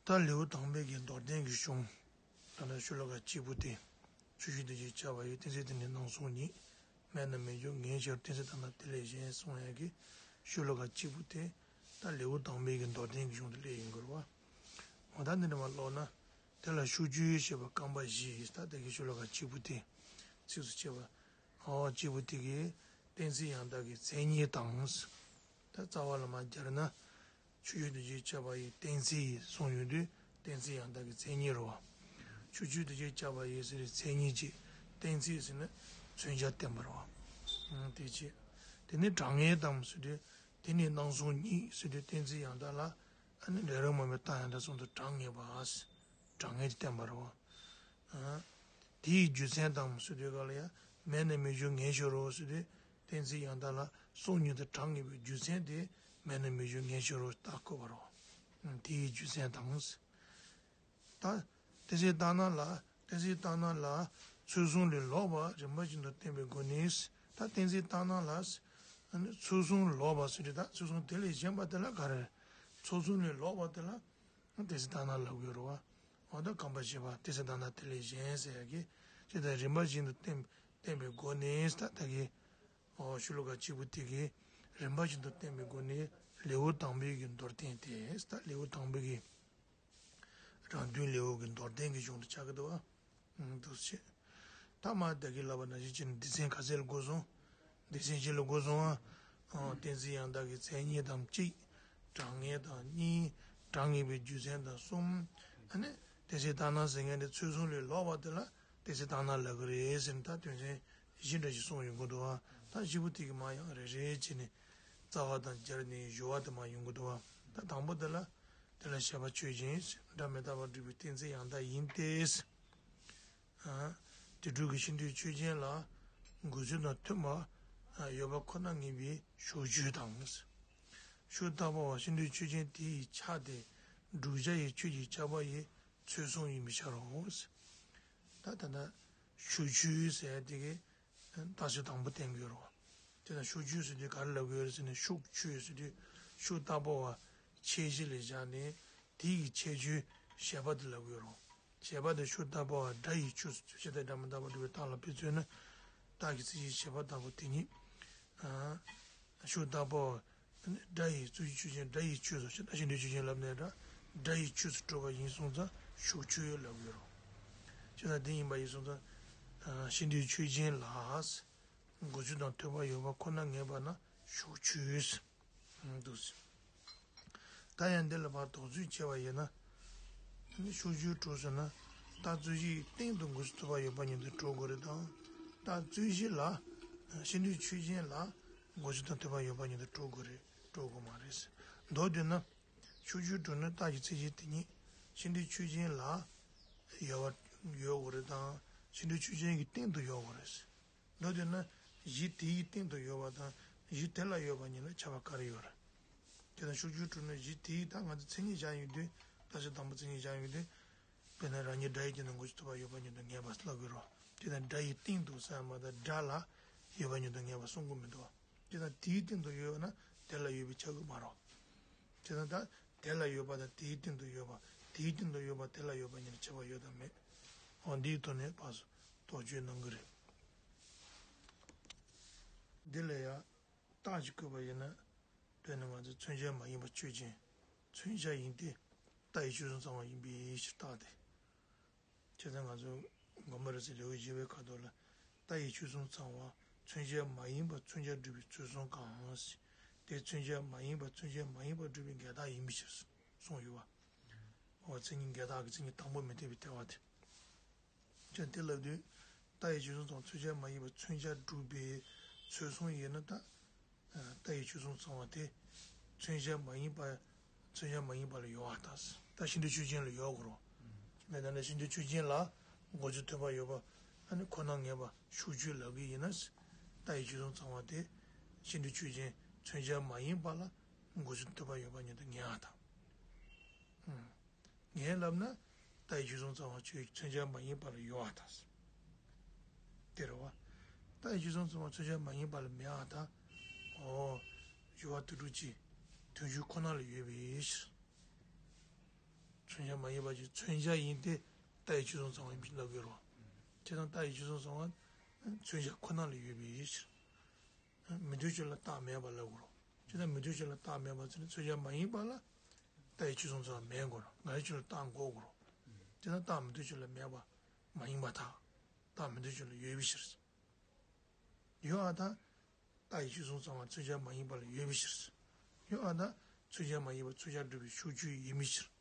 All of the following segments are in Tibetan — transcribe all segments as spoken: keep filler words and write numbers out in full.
ད་ལེའུ་དང་པའི་གི་མདོར་བསྟན་གྱི་གཞུང་། ད་ནི་ཤོ་ལོ་ཀ་གཅིག་པུ་སྟེ། ཆུ་བཞི་དུས་གཅིག་ཆར་པ་ཡི། གཏན་ཚིགས་དེ་ནི་སྣང་གསུམ་ཉིད། མེད་ན་མི་འགྱུར་ངེས་ཤེས་རོ། གཏན་ཚིགས་ལྟར་ན་དེ་ལས་གཞན། གསུངས་ཡག་གི་ཤོ་ལོ་ཀ་གཅིག་པུ་སྟེ། ད་ལེའུ་དང་པའི་གི་མདོར་བསྟན་གྱི་གཞུང་དུ་སླེབས་ཡོང་གི་རེད་བ། འོ་ད་འདི་འདྲ་མ་ཀློག་ན། དེ་ལ་ཕྱོགས་ཆོས་ཞེས་པ་རྐང་པ་བཞི་ཡིས། ད་དེ་གི་ཤོ་ལོ་ཀ་གཅིག་པུ་སྟེ། ཚིགས་སུ་བཅད་པ། འོ་གཅིག་པུ་དེ་གི་གཏན་ཚིགས་ཡང་དག་གི་མཚན་ཉིད་དང་། ད་རྩ་བ་ལ་མར་སྦྱར་ན། ཆུ་བཞི་དུས་གཅིག་ཆར་པ་ཡི་གཏན་ཚིགས་གསུངས་ཡོང་དུས་གཏན་ཚིགས་ཡང་དག་གི་མཚན་ཉིད་རེད་བ། ཆུ་བཞི་དུས་གཅིག་ཆར་པ་ཡི་ཟེར་བའི་མཚན་ཉིད་ཀྱི་གཏན་ཚིགས་ཟེར་ན་མཚོན་བྱ་བསྟན་པ་རེད་བ། ཨང་དེ་བྱས། དེ་ནས་གྲངས་ངེས་དང་ཟེར་དུས། དེ་ནི་སྣང་གསུམ་ཉིད་ཟེར་དུས་གཏན་ཚིགས་ཡང་དག་ལ། ཨ་ནི་འབྲས་རང་མ་ཡིན་པའི་རྟགས་ཡང་དག་གསུམ་དུ་གྲངས་ངེས་པ། གྲངས་ངེས་ཀྱིས་བསྟན་པ་རེད་བ། ཨ། དེའི་རྒྱུ་མཚན་དང་ཟེར་དུས་ག་ལ་ཡ། མེད་ན་མི་འགྱུར་ངེས་ཤེས་རོ་ཟེར་དུས། གཏན་ཚིགས་ཡང་དག་ལ་གསུམ་ཉིད་དུ་གྲངས་ངེས་པའི་རྒྱུ་མཚན་དེ། མེད་ན་མི་འགྱུར་ངེས་ཤེས་རོ་རྟགས་བཀོད་པ་རེད་བ། ཨ། དེའི་རྒྱུ་མཚན་དང་། ད། གཏན་ཚིགས་ལྟར་སྣང་ལ། གཏན་ཚིགས་ལྟར་སྣང་ལ། ཚུལ་གསུམ་ལས་ལོག་པ་རིམ་པ་བཞིན་དུ་བསྟན་པའི་སྒོ་ནས། ད་གཏན་ཚིགས་ལྟར་སྣང་ལ། ཨ་ནི་ཚུལ་གསུམ་ལས་ལོག་པ་ཟེར་དུས། ད་ཚུལ་གསུམ་དེ་ལས་གཞན་པ་དེ་ལ་ག་རེ། ཚུལ་གསུམ་ལས་ལོག་པ་དེ་ལ། གཏན་ཚིགས་ལྟར་སྣང་ལབ་དགོས་རེད་བ། འོ་ད་རྐང་པ་བཞི་པ་གཏན་ཚིགས་ལྟར་སྣང་དེ་ལས་གཞན་ཟེར་ཡག་གི། ཅི་ལྟར་རིམ་པ་བཞིན་དུ་བསྟན་བསྟན་པའི་སྒོ་ནས། ད་ད་གི། འོ་ཤོ་ལོ་ཀ་གཅིག་པུ་དེ་གི་རིམ་པ་བཞིན་དུ་བསྟན་པའི་སྒོ་ནས་ལེའུ་དང་པོའི་གི་མདོར་བསྟན་ཏེ། ད་ལེའུ་དང་པོའི་གི་རང་དོན་ལེའུ་གི་མདོར་བསྟན་གྱི་གཞུང་དུ་ཆགས་ཀྱི་འདུག་བ། འདུག་སེ་བྱས། ད་མར་ད་གིན་ལབ་པ་ནང་བཞིན་བྱས་ནས་སྡེ་ཚན་ག་ཚད་ལ་བགོས་སོང་། སྡེ་ཚན་བཞི་ལ་བགོས་སོང་ཨ། ཨ། གཏན་ཚིགས་ཡང་དག་གི་མཚན་ཉིད་དང་གཅིག་གྲངས་ངེས་དང་གཉིས། གྲངས་ངེས་པའི་རྒྱུ་མཚན་དང་གསུམ། ཨ་ནི་གཏན་ཚིགས་ལྟར་སྣང་ཟེར་མཁན་དེ་ཚུལ་གསུམ་ལས་ལོག་པ་དེ་ལ་གཏན་ཚིགས་ལྟར་སྣང་ལབ་ཀྱི་རེད་ཟེར་ནས། ད་དོན་ཚན་བཞི་འདྲ་ཞིག་གསུངས་ཡོང་གི་འདུག་བ། ད་བཞི་པོ་དེ་གི་མར་ཡང་རེ་རེ་བྱས་ནས་རྩ་བ་དང་སྦྱར་ནས་སྦྱོར་བ་དེ་མར་ཡོང་གི་འདུག་བ། ད་དང་པོ་དེ་ལ། དེ་ལ་བྱེད་པ་ཆོས་ཅན། སྒྲ་མི་རྟག་པར་སྒྲུབ་པའི་གཏན་ཚིགས་ཡང་དག་ཡིན་ཏེ། ཨ། དེ་སྒྲུབ་ཀྱི་ཤེས་འདོད་ཆོས་ཅན་ལ་འགོད་ཚུལ་དང་མཐུན་པ་ཡོད་པ་ཁོ་ན་ངེས་པའི་ཕྱོགས་ཆོས་དང་། ཕྱོགས་མཐའ་བར་བ་ཤེས་འདོད་ཆོས་ཅན་དེ་ཡི་ཆ་དེ་བསྒྲུབ་བྱ་ཡི་ཆོས་ཀྱི་ཁྱབ་པ་ཡི་ཚུལ་གསུམ་ཡིན་པའི་ཕྱིར་རོ། ད་ད་ལྟ་ཕྱོགས་ཆོས་ཟེར་ཡ་དེ་གི་རྟགས་གཞི་དང་པོ་བསྟན་གྱི་ཡོད་རེད་བ། དེ་ན་ཕྱོགས་ཆོས་ཟེར་དུས་ག་རེ་ལབ་ཀྱི་ཡོད་རེད་ཟེར་ན། ཕྱོགས་ཆོས་ཟེར་དུས་ཕྱོགས་མཐའ་བར་བ་ཁྱད་གཞི་ལ་བཞག་ནས་དེ་ཡི་ཁྱད་ཆོས་བྱེད་པ་དེ་ལབ་ཀྱི་ཡོད་རེད་བ། བྱེད་པ་དེ་ཕྱོགས་མཐའ་བར་བ་སྒྲ་ཡི་ཆོས་སུ་ཆོས་ཅན། སྒྲ་མི་རྟག་པར་སྒྲུབ་པའི་རྟགས་ལ་དཔེ་མཚོན་ན། རྟགས་ཀྱི་མཚན་གཞི་བྱེད་པ་ལྟ་བུ་དེ་ཉིད། ཨ། ཕྱོགས་མཐའ་བར་བ་སྒྲ་ཡི་ཚུལ་གྱི་ཆོས་ཅན། སྒྲ་ཡི་ཆོས་སུ་ཤེས་ན་ཤེས་འདོད་ཆོས་ཅན་ལབ་ནའི་འདྲ། སྒྲ་ཡི་ཆོས་སུ་གྲུབ་པ་ཡིན་སོང་ཙང་ཕྱོགས་ཆོས་ལབ་ཀྱི་ཡོད་རེད། བྱས་ཙང་དེ་ཡིན་པ་ཡིན་སོང་ཙང་། ཨ། ཤེས་འདོད་ཆོས་ཅན་ལ་འགོད་ཚུལ་དང་མཐུན་པ་ཡོད་པ་ཁོ་ན་ངེས་པ་ན་ཕྱོགས་ཆོས། འདུག་སེ། ད་ཡང་འདི་ལ་ཕར་དོགས་ཚུལ་བྱས་པ་ཡིན་ན། ཕྱོགས་ཆོས་གྲུབ་ཟེར་ན། རྟགས་རྩོད་གཞི་ཡི་སྟེང་དུ་འགོད་ཚུལ་མཐུན་པ་ཡོད་པ་ཉིད་དུ་གྲུབ་དགོས་རེད་དང་། རྟགས་རྩོད་གཞི་ལ། ཤེས་འདོད་ཆོས་ཅན་ལ་འགོད་ཚུལ་དང་མཐུན་པ་ཡོད་པ་ཉིད་དུ་གྲུབ་དགོས་རེད། གྲུབ་དགོས་མ་རེད། མདོར་བསྡུས་ན། ཕྱོགས་ཆོས་གྲུབ་ན་རྟགས་ཀྱི་མཚན་གཞི་དེ་ཉིད་ཤེས་འདོད་ཆོས་ཅན་ལ་ཡོད་པ་ཡོད་དགོས་རེད་དང་། ཤེས་འདོད་ཆོས་ཅན་གྱི་སྟེང་དུ་ཡོད་དགོས་རེད། མདོར་བསྡུས་ན། གཞི་དེའི་སྟེང་དུ་ཡོད་པ་དང་གཞི་དེ་ལ་ཡོད་པ་གཉིས་ལ་ཁྱད་པར་ག་རེ་ཡོད་རེད། དེ་ན་ཕྱོགས་ཆོས་གྲུབ་ན་གཞི་དེའི། ད་ང་ཚོ་མཚན་ཉིད་སྦྱར་ཡོང་དུས། རྟགས་གཞི་དང་པོ་མཚན་ཉིད་སྦྱར་ཡོང་དུས། དཔེར་ན་རང་ཉིད་སྒྲ་ཡི་སྟེང་དུ་འགོད་ཚུལ་མཐུན་པ་ཡོད་པ་ཉིད་དུ་ངེས་པ་ལབ་དགོས་རེད། དེ་ན་སྒྲ་ཡི་སྟེང་དུ་ཟེར་མ་གཏོགས་སྒྲ་ལ་ཡོད་པ་ཉིད་དུ་ངེས་པ་གསུང་གི་མི་འདུག་བ། དེ་ན་དེའི་སྟེང་དུ་ཡོད་ན་དེ་ལ་ཡོད་པས་ཁྱབ་ཀྱི་མ་རེད། བྱས་ཙང་ད་དེ་ལ་ཡོད་པ་དང་དེའི་སྟེང་དུ་ཡོད་པ། དེའི་སྟེང་དུ་ཡོད་པ་དེ་ལ་ཡོད་པ་གཉིས་ལ་ཁྱད་པར་ཡོད་དམ་མེད། འོ་འདིའི་ཐོག་ནས་ཕར་ཚུར་དོགས་གཅོད་གནང་གི་རེད། འདི་ལ་ཡང་རྟགས་ཅིག་བཀོད་པ་ཡིན་ན། དཔེར་ན་ང་ཚོ་མཚོན་བྱ་མ་ཡིན་པ་ཆོས་ཅན། མཚོན་བྱ་ཡིན་ཏེ། རྟགས་ཡི་ཆོས་གསུམ་ཚང་བ་ཡིན་པའི་ཕྱིར་རྟགས་ཏེ། བྱས་ཙང་ང་ཚོ་དགོངས་པ་རབ་གསལ་ལེའུ་བཞི་པའི་ཁ་ཐོག་ལ། རྟགས་ཡི་ཆོས་གསུམ་ཚང་བ་མཚོན་བྱ་མ་ཡིན་པ་མཚོན་བྱར་སྒྲུབ་པའི་ཚུལ་གསུམ་གང་ཞིག་དེ་མཚོན་བྱ་མ་ཡིན་པ་མཚོན་བྱ་མ་ཡིན་པར་སྒྲུབ་པའི་འགལ་རྟགས་ཡིན་པའི་ཕྱིར་གསུངས་ཡོད་པ། འོ་མཚན་ཉིད་འགལ་རྟགས་ཀྱི་མཚན་ཉིད་དང་པོ་མི་འཐད་པའི་ཐལ་བ་དེ། ཅན་དེ་ལབ་དུས། རྟགས་ཡི་ཆོས་གསུམ་ཚང་བ་མཚོན་བྱ་མ་ཡིན་པ་མཚོན་བྱར་སྒྲུབ་པའི་ཚུལ་གསུམ་ཡིན་ན་ད། རྟགས་ཡི་ཆོས་གསུམ་ཚང་བ་དེ། མཚོན་བྱ་མ་ཡིན་པ། མཚོན་བྱ་མ་ཡིན་པ་ལ་ཡོད་པར་ཐལ། ད་ཤེས་འདོད་ཆོས་ཅན་ལ་ཡོད་དགོས་རེད། མེད་ན་ན་ཤེས་འདོད་ཆོས་ཅན་ལ་འགོད་ཚུལ་མཐུན་པ་ཡོད་པ། ཨ་ནི་ཁོ་ན་ངེས་པ་ཕྱོགས་ཆོས་ལབ་ཀྱི་ཡིན་ན། རྟགས་ཡི་ཆོས་གསུམ་ཚང་བ་དེ་ཤེས་འདོད་ཆོས་ཅན་མཚོན་བྱ་མ་ཡིན་པ་ལ་འགོད་ཚུལ་མཐུན་པ་ཡོད་པ་ཉིད་དུ་ངེས་པར་ཐལ། ངས་ལབ་ན། རྟགས་ཡི་ཆོས་གསུམ་ཚང་བ་ཆོས་མཚོན་བྱ་མ་ཡིན་པ་ལ་ཡོད་པར་ཐལ། དེ་རེད་བ། རྟགས་ཡི་ཆོས་གསུམ་ཚང་བ་མཚོན་བྱ་མ་ཡིན་པ་ལ་མེད་པར་ཐལ། འོ། སྦྱོར་བ་དུས་དྲུག་གཅིག་དོན་གཅོད་ཁོ་ན་ལ་ཡོད་པའི་ཕྱིར། མཚོན་བྱ་མ་ཡིན་པ་ཅིག་མཚོན་བྱ་ཡིན་ཏེ་རྟགས་ཡི་ཆོས་སོང་ཚང་བ་ཡིན་པ་ལབ་དགོས་རེད་བ། བྱས་ཙང་རྟགས་ཡི་ཆོས་སོང་ཚང་བ་མཚོན་བྱ་ཁོ་ན་ལ་ཡོད་པའི་ཕྱིར། མི་མཐུན་ཕྱོགས་ལ་རྟགས་མེད་པ་ལབ་དགོས་རེད། བྱས་ཙང་མི་མཐུན་ཕྱོགས་ལ་རྟགས་མེད་པ་ཟེར་ན་མཚོན་བྱ་མ་ཡིན་པ་ལ་རྟགས་ཡི་ཆོས་སོང་ཚང་བ་མེད་དགོས་རེད། ང་རའི་ཕྱོགས་ལ་རྟགས་འགོད་དགོས་རེད། བྱས་ཙང་རྟགས་མི་མཐུན་ཕྱོགས་ལ་མེད་པ་མ་ཡིན་པར་ཐལ། རྟགས་མི་མཐུན་ཕྱོགས་ལ་ཡོད་པའི་ཕྱིར། ཡོད་པར་ཐལ། རྟགས་ཡི་ཆོས་སོང་ཚང་བ་མཚོན་བྱ་མ་ཡིན་པ་ལ་ཡོད་པའི་ཕྱིར། ཡོད་པར་ཐལ། མཚོན་བྱ་མ་ཡིན་པ་མཚོན་བྱ་སྒྲུབ་པའི་ཕྱོགས་ཆོས་ཡིན་པའི་ཕྱིར།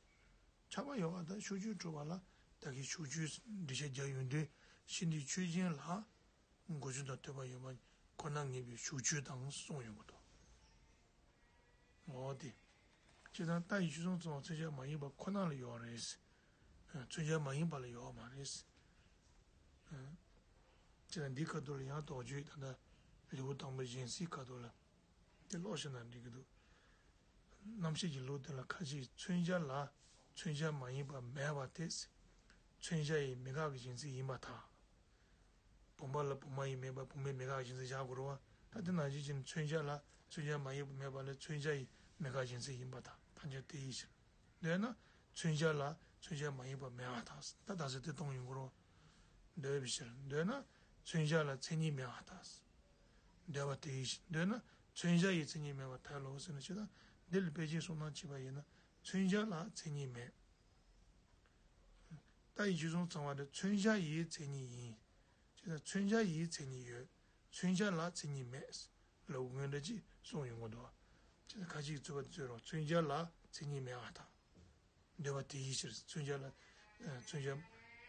ཁྱབ་པ་ཡོད་པར་ཐལ། ཕྱོགས་ཆོས་གྲུབ་པ་ལ་ད་གིན་ཕྱོགས་ཆོས་འགྲེལ་བཤད་རྒྱག་ཡོང་དུས་ཤིན་ཏུ་ཆོས་ཅན་ལ་འགོག་ཆོས་དང་ཐོབ་པ་ཡོད་པ་ཁོ་ན་ངེས་པའི་ཕྱོགས་ཆོས་དང་གསུངས་ཡོང་གི་འདུག་འོ་དེ། སྤྱིར་བཏང་རྟགས་ཡི་ཆོས་སོང་ཚང་བ་མཚོན་བྱ་མ་ཡིན་པ་ཁོ་ན་ལ་ཡོད་རེད། མཚོན་བྱ་མ་ཡིན་པ་ལ་ཡོད་མ་རེད། སྤྱིར་བཏང་འདིའི་ཁ་ཐུག་ལ་ཡང་དོགས་གཅོད་ད་ལྟ་ལེའུ་དང་པོ་གཞན་སེལ་ཁ་ཐུག་ལ་དེ་ཀློག་ཤེས་ན་འགྲིག་གི་འདུག་རྣམ་བཤད་ཀྱི་ལུགས་དེ་ལ་ཁ་ཅིག་མཚོན་བྱ་ལ་མཚོན་བྱ་མ་ཡིན་པ་མེད་པ་དེ། མཚོན་བྱ་ཡི་མི་དགག་གི་གཞན་སེལ་ཡིན་པར་ཐལ། བུམ་པ་ལ་བུམ་པ་ཡི་མེད་པ་བུམ་པའི་མི་དགག་གཞན་སེལ་བཞག་དགོས་རེད་བ། ད་དེ་ནང་བཞིན་བྱས་ནས་མཚོན་བྱ་ལ་མཚོན་བྱ་མ་ཡིན་པ་མེད་པ་ལ་མཚོན་བྱ་ཡི་མི་དགག་གཞན་སེལ་ཡིན་པར་ཐལ། ཐལ་འགྱུར་དེ་ཡི་ཕྱིར། འདོད་ན་མཚོན་བྱ་ལ་མཚོན་བྱ་མ་ཡིན་པ་མེད་པར་ཐལ། ད་ད་ཟེར་དེ་གཏོང་ཡོང་དགོས་རེད་བ། འདོད་པའི་ཕྱིར། འདོད་ན་མཚོན་བྱ་ལ་མཚན་ཉིད་མེད་པར་ཐལ། འདོད་པ་དེ་ཡི་ཕྱིར། འདོད་ན་མཚོན་བྱ་ཡི་མཚན་ཉིད་མེད་པར་ཐལ་ལོ་ཟེར་ན་ཅི་ལྟར་འདི་ལ་དཔེ་ཅན་གསུངས་སྟངས་བྱས་པ་ཡིན་ན་མཚོན་བྱ་ལ་མཚན་ཉིད་མེད། རྟགས་ཡི་ཆོས་སོང་ཚང་བ་དེ་མཚོན་བྱ་ཡི་མཚན་ཉིད་ཡིན། ཅེས་དང་མཚོན་བྱ་ཡི་མཚན་ཉིད་ཡོད། མཚོན་བྱ་ལ་མཚན་ཉིད་མེད། ལབ་དགོས་འདྲ་ཅིག་གསུངས་ཡོང་གི་འདུག་ཅེས་དང་ཁ་ཅིག་རྩོད་པ་རྩོད་རོགས་མཚོན་བྱ་ལ་མཚན་ཉིད་མེད་པར་ཐལ། འདོད་པ་དེ་ཡི་ཕྱིར་མཚོན་བྱ་ལ། མཚོན་བྱ་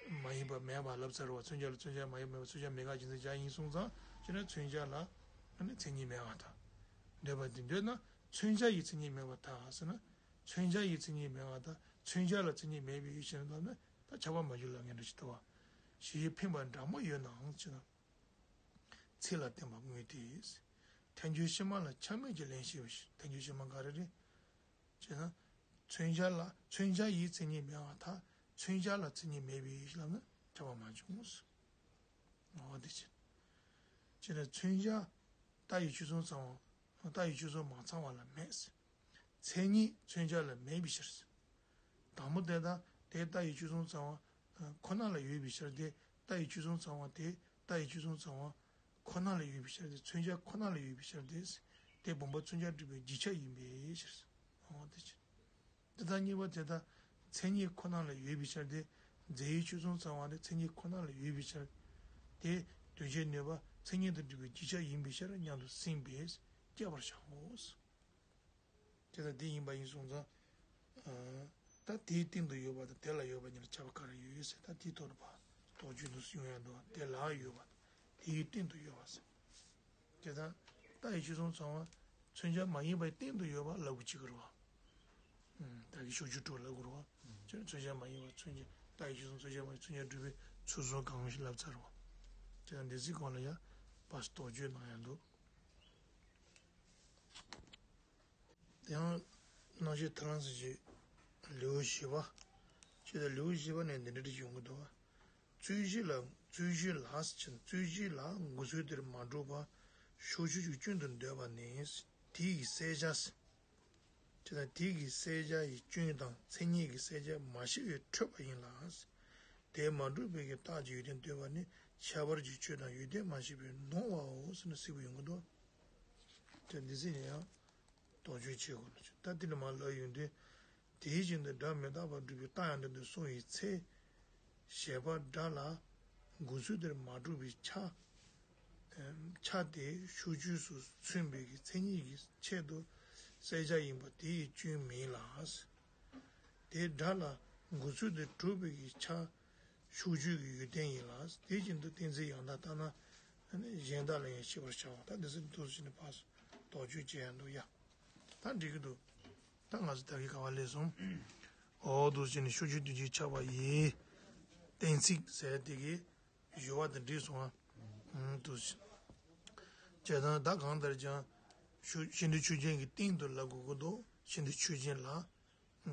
མ་ཡིན་པ་མེད་པ་ལབ་ཚར་བ་མཚོན་བྱ་ལ་མཚོན་བྱ་མ་ཡིན་པ་མེད་པ་མཚོན་བྱ་མི་དགག་གཞན་སེལ་བྱ་ཡིན་སོང་ཙང་ཅེས་ན་མཚོན་བྱ་ལ་མཚན་ཉིད་མེད་པར་ཐལ། འདོད་པ་དེ་འདོད་ན་མཚོན་བྱ་ཡི་མཚན་ཉིད་མེད་པར་ཐལ་ཟེར་ན། མཚོན་བྱ་ཡི་མཚན་ཉིད་མེད་པར་ཐལ། མཚོན་བྱ་ལ་མཚན་ཉིད་མེད་པའི་ཕྱིར་ལབ་ན་ད་ཁྱབ་པ་མ་འཇུག་ལབ་མཁན་འདྲ་ཞིག་འདུག་བ། ཞེས་འཕེན་པ་འདྲ་མོ་ཡོད་ནའང་ཅི་ན། ཚིག་ལ་བརྟེན་པ་དངོས་ཏེ། ཐལ་འགྱུར་ཕྱི་མ་ལ་ཆ་མེད་ཀྱི་ལན་ཞེས་པ་ཞིག་ཐལ་འགྱུར་ཕྱི་མ་ག་རེ་རེད། ཅེ་ན། མཚོན་བྱ་ལ་མཚོན་བྱ་ཡི་མཚན་ཉིད་མེད་པར་ཐལ། མཚོན་བྱ་ལ་མཚན་ཉིད་མེད་པའི་ཕྱིར་ལབ་ན་ཁྱབ་པ་མ་བྱུང་། འོ་དེ་ཕྱིར། ཅེ་ན་མཚོན་བྱ། རྟགས་ཡི་ཆོས་སོང་ཚང་བ། རྟགས་ཡི་ཆོས་སོང་མ་ཚང་བ་ལ་མེད། མཚན་ཉིད་མཚོན་བྱ་ལ་མེད་པའི་ཕྱིར། དང་པོ་དེ་དག་དེ་རྟགས་ཡི་ཆོས་སོང་ཚང་བ་ཁོ་ན་ལ་ཡོད་པའི་ཕྱིར་ཏེ། རྟགས་ཡི་ཆོས་སོང་ཚང་བ་དེ་རྟགས་ཡི་ཆོས་སོང་ཚང་བ་ཁོ་ན་ལ་ཡོད་པའི་ཕྱིར་ཏེ། མཚོན་བྱ་ཁོ་ན་ལ་ཡོད་པའི་ཕྱིར་ཏེ། དེ་བུམ་པ་མཚོན་བྱ་སྒྲུབ་པའི་རྒྱུ་ཆ་ཡིན་པའི་ཕྱིར། འོ་དེ་ཕྱིར། དེ་དག་གཉིས་པ་དེ་དག་མཚན་ཉིད་ཁོ་ན་ལ་ཡོད་པའི་ཕྱིར་ཏེ། རྫས་ཡི་ཆོས་སོང་ཚང་བ་དེ་མཚན་ཉིད་ཁོ་ན་ལ་ཡོད་པའི་ཕྱིར། དེ་དོན་བྱེད་ནུས་པ་མཚན་ཉིད་དུ་སྒྲུབ་པའི་རྒྱུ་ཆ་ཡིན་པའི་ཕྱིར་སྙམ་དུ་སེམས་པས་དཔྱད་པར་བྱའོ། དེ་ལྟར་འདི་ཡིན་པ་ཡིན་སོང་ཙང་། ད་དེའི་སྟེང་དུ་ཡོད་པ་དང་དེ་ལ་ཡོད་པ་གཉིས་ལ་ཁྱད་པར་ག་རེ་ཡོད་ཟེར། ད་དེའི་ཐོག་ཏུ་ཕར་དོགས་གཅོད་འདུག་ཡོང་ཡ་འདུག་དེ་ལ་ཡོད་པ་དང་དེའི་སྟེང་དུ་ཡོད་པ་ཟེར། དེ་ལྟར་རྟགས་ཡི་ཆོས་སོང་ཚང་བ་མཚོན་བྱ་མ་ཡིན་པའི་སྟེང་དུ་ཡོད་པ་ལབ་དགོས་ཀྱི་རེད་བ། ད་གི་ཕྱོགས་ཆོས་དྲུག་ལབ་དགོས་རེད་བ། མཚོན་བྱ་མ་ཡིན་པ་མཚོན་བྱ་རྟགས་ཡི་ཆོས་སོང་མཚོན་བྱ་མ་ཡིན་མཚོན་བྱ་སྒྲུབ་པའི་ཚུལ་སོགས་གང་ཞིག་ལབ་ཚར་བ། དེ་ལྟར་འདི་ཚིག་གང་ལ་ཡང་ཕར་དོགས་གཅོད་གནང་ཡ་འདུག་དེ་ཡང་རྣམ་བཤད་ཐར་ལམ་ཟེར་གྱི་ལེའུ་བཞི་པ། ཅེས་དང་ལེའུ་བཞི་པ་ནས་འདི་འདྲ་ཞིག་ཡོང་གི་འདུག་བ། རྩོད་གཞི་ལ་རྩོད་གཞི་ལ་ཟེར་ན་རྩོད་གཞི་ལ་འགོད་ཚུལ་དེར་མ་གྲུབ་པ་ཕྱོགས་ཆོས་ཀྱི་སྐྱོན་དུ་འདོད་པ་ནི་དེ་ཡི་བསལ་བྱ་ཟེར། ཅེས་དང་དེ་ཡི་བསལ་བྱ་ཡི་སྐྱོན་དང་མཚན་ཉིད་ཀྱི་བསལ་བྱ་མ་ཤེས་པས་འཁྲུལ་པ་ཡིན་ལ། དེ་མ་གྲུབ་པའི་གི་རྟགས་ཀྱི་ཡོན་ཏན་འདོད་པ་ནི་ཁྱད་པར་གྱི་ཆོས་དང་ཡོན་ཏན་མ་ཤེས་པས་ནོར་བའོ་ཟེར་ན་གཟིགས་པ་ཡོང་གི་འདུག་དེ་འདི་ཚིག་ནས་ཡང་དོགས་གཅོད་བྱེད་དགོས་ལ། ད་འདི་ལ་མ་ལབ་ཡོང་དུས། དེའི་རྐྱེན་དུ་སྒྲ་མི་རྟག་པར་སྒྲུབ་པའི་རྟགས་ཡང་དེ་འདི་གསུངས་པའི་ཚེ། བྱས་པ་སྒྲ་ལ་འགོད་ཚུལ་དེར་མ་གྲུབ་པའི་ཆ། ཆ་དེ་ཕྱོགས་ཆོས་སུ་མཚོན་པའི་གི་མཚན་ཉིད་ཀྱི་ཆེད་དུ་བསལ་བྱ་ཡིན་པ་དེ་ཡི་སྐྱོན་མིན་ལ། དེ་སྒྲ་ལ་འགོད་ཚུལ་དེ་གྲུབ་པའི་གི་ཆ། ཕྱོགས་ཆོས་ཀྱི་ཡོན་ཏན་ཡིན་ལ། དེ་བཞིན་དུ་གཏན་ཚིགས་ཡང་དག་ལྟར་ན་གཞན་དག་ལ་ཡང་ཤེས་པར་བྱའོ། ད་འདི་ཚོ་འདུག་ཟེར་ནས་ཕར་དོགས་གཅོད་བྱེད་ཡ་འདུག་ཡ། ད་འགྲིག་གི་འདུག་ད་ང་ཚོ་ད་གིན་ག་པར་སླེབས་སོང་། འོ་འདུག་ཟེར་ནས་ཕྱོགས་ཆོས་དོན་གཅིག་ཁྱབ་པ་ཡི་གཏན་ཚིགས་ཟེར་དེ་གི་སྦྱོར་བ་དང་འགྲིག་སོང་ང་། འདུག་ཟེར། བྱས་ཙང་ད་གང་ལྟར་ཀྱང་ཕྱོགས་ཤིན་ཏུ་ཆོས་ཅན་གྱི་སྟེང་དུ་ལབ་དགོས་ཀྱི་འདུག་ཤིན་ཏུ་ཆོས་ཅན་ལ།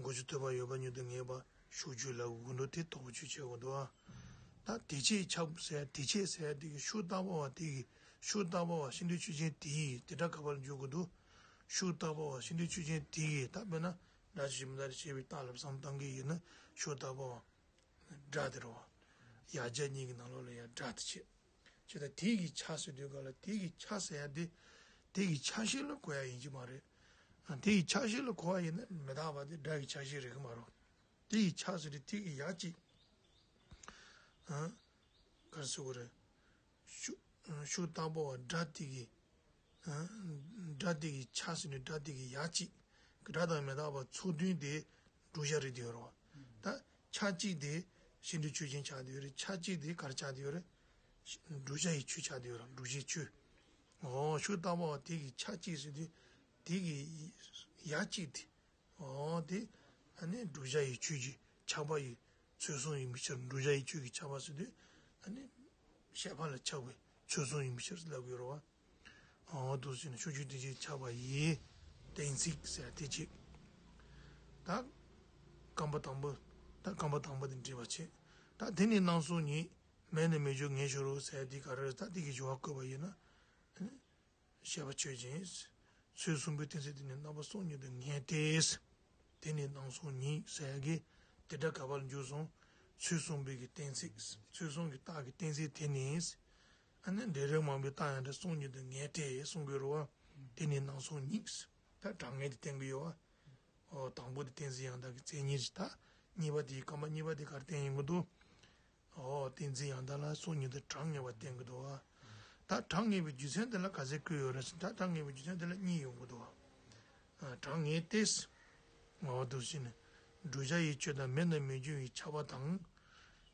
འགོག་བྱེད་ཐོབ་པ་ཡོད་པ་ཉིད་དུ་ངེས་པ་ཕྱོགས་ཆོས་ལ་དགོངས་འགྲོ་དེ་དོགས་གཅོད་བྱེད་དགོས་འདུག་ཨ། ད་དེ་ཆེད་ཁྱབ་ཟེར་དེ་ཆེད་ཟེར་དེ་གི་ཕྱོགས་བཏགས་པ་བ་དེ་གི་ཕྱོགས་བཏགས་པ་བ་ཤིན་ཏུ་ཆོས་ཅན་དེ་ཡི་དེ་སྒྲ་ག་པར་འཇུག་དགོས་འདུག་ཕྱོགས་བཏགས་པ་བ་ཤིན་ཏུ་ཆོས་ཅན་དེ་གི་ད་དཔེར་ན་ སྒྲ་ཆོས་ཅན་མི་རྟག་སྟེ་ཞེས་པའི་རྟགས་ལ་བསམ་བཏང་གི་ཡོད་ན་ཤུགས་བཏགས་པའོ། སྒྲ་དེ་རེད་བ། ཡ་གྱལ་གཉིས་ཀྱི་ནང་ལོགས་ལ་ཡ་སྒྲ་དེ་བྱེད། བྱས་ཙང་དེ་གི་ཆ་ཟེར་དུས་ག་ལ་དེ་གི་ཆ་ཟེར་ཡ་དེ། དེ་གི་ཆ་ཤས་ལ་གོ་ཡ་ཡིན་གྱི་མ་རེད། ཨ། དེ་གི་ཆ་ཤས་ལ་གོ་བ་ཡིན་ན་མི་རྟག་པ་དེ་སྒྲ་གི་ཆ་ཤས་རེད་གི་མ་རེད། དེ་གི་ཆ་ཟེར་དུས་དེ་གི་ཡ་གཅིག་ཨ། ག་རེ་ཟེར་དགོས་རེད། ཤུགས་ཤུགས་བཏགས་པ་བ་སྒྲ་དེ་གི། ཨ། སྒྲ་དེ་གི་ཆ་ཟེར་ནས་སྒྲ་དེ་གི་ཡ་གཅིག་སྒྲ་དང་མི་རྟག་པ་ཚོགས་བདུན་དེ་བསྒྲུབ་བྱ་རེད་དེ་ཡོད་རེད་བ། ད་ཆ་གཅིག་དེ་གཞན་དོན་ཆོས་ཅན་ཆགས་བསྡད་ཡོད་རེད། ཆ་གཅིག་དེ་ག་རེ་ཆགས་བསྡད་ཡོད་རེད། བསྒྲུབ་བྱ་ཡི་ཆོས་ཆགས་བསྡད་ཡོད་རེད། བསྒྲུབ་བྱའི་ཆོས། འོ་ཤུགས་བཏགས་པ་བ་དེ་གི་ཆ་གཅིག་ཟེར་དུས་དེ་གི་ཡ་གཅིག་དེ། འོ་དེ་ཨ་ནི་བསྒྲུབ་བྱ་ཡི་ཆོས་ཀྱི་ཁྱབ་པ་ཡི་ཚོད་བཟུང་ཡིན་པའི་ཕྱིར། བསྒྲུབ་བྱ་ཡི་ཆོས་ཀྱི་ཁྱབ་པ་ཟེར་དུས་ཨ་ནི་བཤད་པ་ལ་ཁྱབ་པའི་ཚོད་བཟུང་ཡིན་པའི་ཕྱིར་ལབ་ཀྱི་ཡོད་རེད་བ། འོ་འདུག་ཟེར་ནས་ཤུགས་ཆོས་དེ་བཞིན་ཁྱབ་པ་ཡི་གཏན་ཚིགས་ཟེར་དེ་གཅིག་ད་རྐང་པ་དང་པོ། ད་རྐང་པ་དང་པོ་དེ་འགྲེལ་བ་བྱེད། ད་དེ་ནི་སྣང་སོགས་ཉིད། མེད་ན་མི་འགྱུར་ངེས་ཤེས་རོ་ཟེར་དེ་ག་རེ་རེད། ད་དེ་གི་སྦྱོར་བ་བཀོད་པ་ཡིན་ན། ཨ་ནི། བཤད་པ་ཆོས་ཅན། ཚུལ་གསུམ་པོའི་གཏན་ཚིགས་དེ་ནི་རྣམ་པ་སོ་གཉིས་དུ་ངེས་ཏེ། དེ་ནི་སྣང་སོགས་ཉིད་ཟེར་གི་དེ་སྒྲ་ག་པར་འཇུག་སོང་། ཚུལ་གསུམ་པའི་གི་གཏན་ཚིགས། ཚུལ་གསུམ་གྱི་རྟགས་ཀྱི་གཏན་ཚིགས་དེ་ནི། ཨ་ནི་འབྲས་རིགས་མང་པོའི་རྟགས་ཡང་སྒྲ་སོ་གཉིས་དུ་ངེས་ཏེ་གསུང་དགོས་རེད་བ། དེ་ནི་སྣང་སོགས་ཉིད། ད་གྲངས་ངེས་དེ་བསྟན་གི་ཡོད་བ། ཨོ་དང་པོ་དེ་གཏན་ཚིགས་ཡང་དག་གི་མཚན་ཉིད་ཅིག་ད་གཉིས་པ་དེའི་རྐང་པ་གཉིས་པ་དེ་ག་རེ་བསྟན་ཡོང་གི་འདུག་ཨོ་གཏན་ཚིགས་ཡང་དག་ལ་སོ་གཉིས་དུ་གྲངས་ངེས་པ་བསྟན་གི་འདུག་བ། ད་གྲངས་ངེས་པའི་རྒྱུ་མཚན་དེ་ལ་ག་ཚད་བཀོད་ཡོད་རེད་ཟེར་ན། ད་གྲངས་ངེས་པའི་རྒྱུ་མཚན་དེ་ལ་གཉིས་ཡོང་གི་འདུག་བ། ཨ་གྲངས་ངེས་ཏེ། ཨོ་འདུག་ཟེར་ནས། བསྒྲུབ་བྱ་ཡི་ཆོས་དང་མེད་ན་མི་འགྱུར་བའི་ཁྱབ་པ་དང་།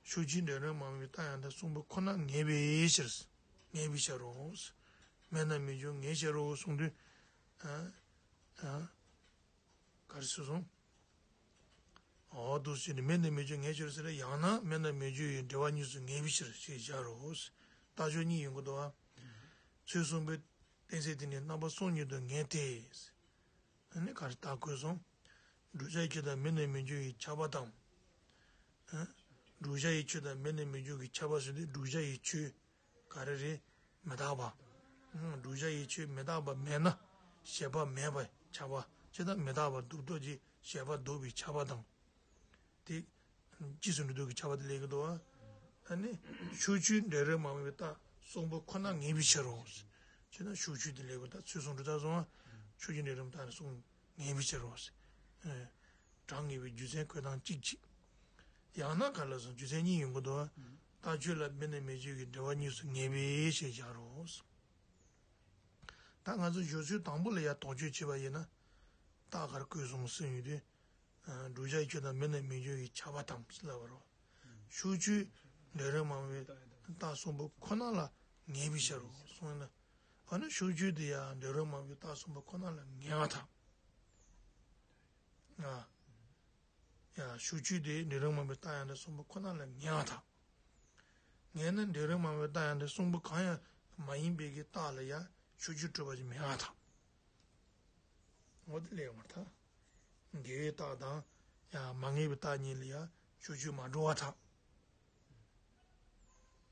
ཕྱོགས་ཆོས་འབྲས་རིགས་མང་པོའི་རྟགས་ཡང་དག་གསུམ་པོ་ཁོ་ན་ངེས་པའི་ཕྱིར། ངེས་པའི་ཕྱིར་རོ། མེད་ན་མི་འགྱུར་ངེས་ཤེས་རོ་གསུངས་དུས། ཨ། ཨ། ག་རེ་ཟེར་སོང་། འོ་འདུག་ཟེར་ནས་མེད་ན་མི་འགྱུར་ངེས་ཤེས་རོ་ཟེར་ན། ཡང་ན་མེད་ན་མི་འགྱུར་བའི་འབྲེལ་བ་གཉིས་སུ་ངེས་པའི་ཕྱིར་ཞེས་སྦྱར་རོ། རྟགས་ཆོས་གཉིས་ཡོང་གི་འདུག་བ། ཚུལ་གསུམ་པའི་གཏན་ཚིགས་དེ་ནི་རྣམ་པ་སོ་གཉིས་དུ་ངེས་ཏེ། ཨ་ནི་ག་རེ་རྟགས་བཀོད་སོང་། བསྒྲུབ་བྱའི་ཆོས་དང་མེད་ན་མི་འགྱུར་བའི་ཁྱབ་པ་དང་། ཨ། བསྒྲུབ་བྱ་ཡི་ཆོས་དང་མེད་ན་མི་འགྱུར་གྱི་ཁྱབ་པ་ཟེར་དུས་བསྒྲུབ་བྱ་ཡི་ཆོས་ག་རེ་རེད། མི་རྟག་པ། ཨ། བསྒྲུབ་བྱ་ཡི་ཆོས་མི་རྟག་པ་མེད་ན་བྱས་པ་མེད་པ་ཁྱབ་པ་ཅིག་དང་། མི་རྟག་པ་སྡུག་ཏོ་ཅིག་བྱས་པ་སྡུག་པའི་ཁྱབ་པ་དང་། དེ་གཅིག་སུ་འགྲོ་འདུག་གི་ཁྱབ་པ་དེ་ལས་ཀྱི་འདུག་བ། ཨ་ནི་ཕྱོགས་ཆོས་འབྲས་རིགས་མང་པོའི་རྟགས་གསུམ་པོ་ཁོ་ན་ངེས་པའི་ཕྱིར་རོ། ཅེ་ན་ཕྱོགས་ཆོས་དེ་ལས་ཀྱི་རྟགས་ཚུལ་གསུམ་འགྲོ་རྟགས་སོང་བ། ཕྱོགས་ཆོས་འབྲས་རིགས་རྟགས་ནི་གསུམ་ངེས་པའི་ཕྱིར་རོ། ཨ། གྲངས་ངེས་པའི་རྒྱུ་མཚན་བཀོད་སྟངས་གཅིག་གཅིག་ཡང་ན་ག་ལ་སོང་རྒྱུ་མཚན་གཉིས་ཡོང་གི་འདུག་བ། རྟགས་ཆོས་ལ་མེད་ན་མི་འགྱུར་གྱི་འབྲེལ་བ་གཉིས་སུ་ངེས་པའི་ཕྱིར་སྦྱར་རོ། ད་ང་ཚོ་སྦྱོར་ཚུལ་དང་པོ་ལ་ཡ་དོགས་གཅོད་བྱེད་པ་ཡིན་ན། རྟགས་ག་རེ་བཀོད་སོང་ཟེར་ཡོང་དུས། བསྒྲུབ་བྱའི་ཆོས་དང་མེད་ན་མི་འགྱུར་བའི་ཁྱབ་པ་དང་ཞེས་ལབ་པ་རེད། ཕྱོགས་ཆོས་འབྲས་རིགས་མང་པོའི་རྟགས་གསུམ་པོ་ཁོ་ན་ལ་ངེས་པའི་ཕྱིར་རོ་གསུངས་ན། འོ་ན་ཕྱོགས་ཆོས་དེ་ཡང་འབྲས་རིགས་མང་པོའི་རྟགས་གསུམ་པོ་ཁོ་ན་ལ་ངེས་པར་ཐལ། ཨ། ཡང་ཕྱོགས་ཆོས་དེ་འབྲས་རིགས་མང་པོའི་རྟགས་ཡང་སྒྲ་གསུམ་པོ་ཁོ་ན་ལ་ངེས་པར་ཐལ། ངེས་ན་འབྲས་རིགས་མང་པོའི་རྟགས་ཡང་སྒྲ་གསུམ་པོ་གང་ཡང་མ་ཡིན་པའི་གི་རྟགས་ལ་ཡང་ཕྱོགས་ཆོས་གྲུབ་པ་ཞིག་མེད་པར་ཐལ། འོ་དེ་ལས་མར་ཐལ། འགལ་བའི་རྟགས་དང་ཡང་མ་ངེས་པའི་རྟགས་གཉིས་ལ་ཡང་ཕྱོགས་ཆོས་མ་གྲུབ་པར་ཐལ།